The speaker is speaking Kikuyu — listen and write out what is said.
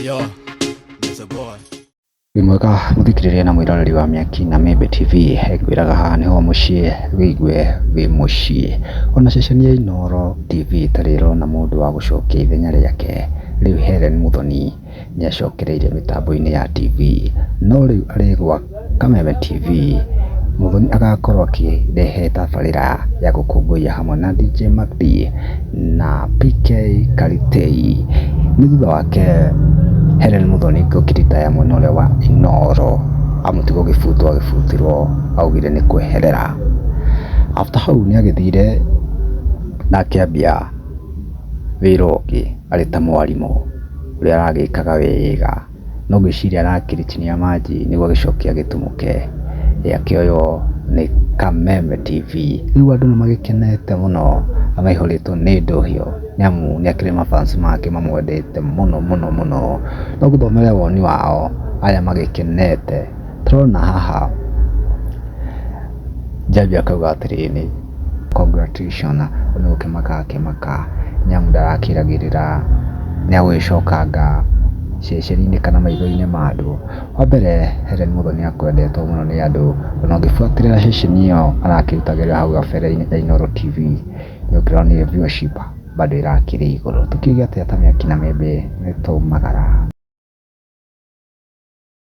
Yo, it's a boy. Wĩ mwega mũthikĩrĩria na mwĩroreri wa Mĩaki na Mĩmbi TV, ngwĩraga haha nĩho mũciĩ wĩigue wĩ mũciĩ. Ona ceceni ya Inooro TV ĩtarĩ ĩrona mũndũ wa gũcokia ithenya rĩake, rĩu Hellen Muthoni nĩ acokereirie mĩtambo-inĩ ya TV, no rĩu arĩ gwa Kameme TV, Muthoni agakorwo akĩrehe tabarĩra ya gũkũngũiya hamwe na DJ Macd na PK Karitei. Nĩ thutha wake Hellen Muthoni gũkĩritaya mwena ũrĩa wa Inooro amu ti gũgĩbutwo agĩbutirwo augire nĩ kweherera. After hau nĩ agĩthire na akĩambia wĩra ũngĩ arĩ ta mwarimũ ũrĩa aragĩkaga wega, no ngwĩciria arakĩrĩ chini ya maji nĩguo agĩcoke agĩtumũke akĩoywo nĩ Kameme TV. Rĩu andũ nĩ magĩkenete mũno na maihũrĩtwo nĩ ndũhiũ nĩ amu nĩ akĩrĩ mafans make mamwendete mũno mũno mũno. No ngũthomere woni wao arĩa magĩkenete. Tũrona haha Njambi akauga atĩrĩrĩ, congratulation, nĩ gũkĩmaka akĩmaka nĩ amu ndarakĩragĩrĩra nĩ agũgĩcokanga ceceni-inĩ kana maitho-inĩ ma andũ. Wa mbere Hellen Muthoni akwendetwo mũno nĩ andũ, ona ũngĩbuatĩrĩra ceceni ĩyo arakĩrutagĩra hau gabere-inĩ ya Inooro TV nĩ ũkĩronire viewership bado ĩrakĩrĩ igũrũ. Tũkiuge atĩa ta Mĩaki na Mĩmbi nĩ twaumagara.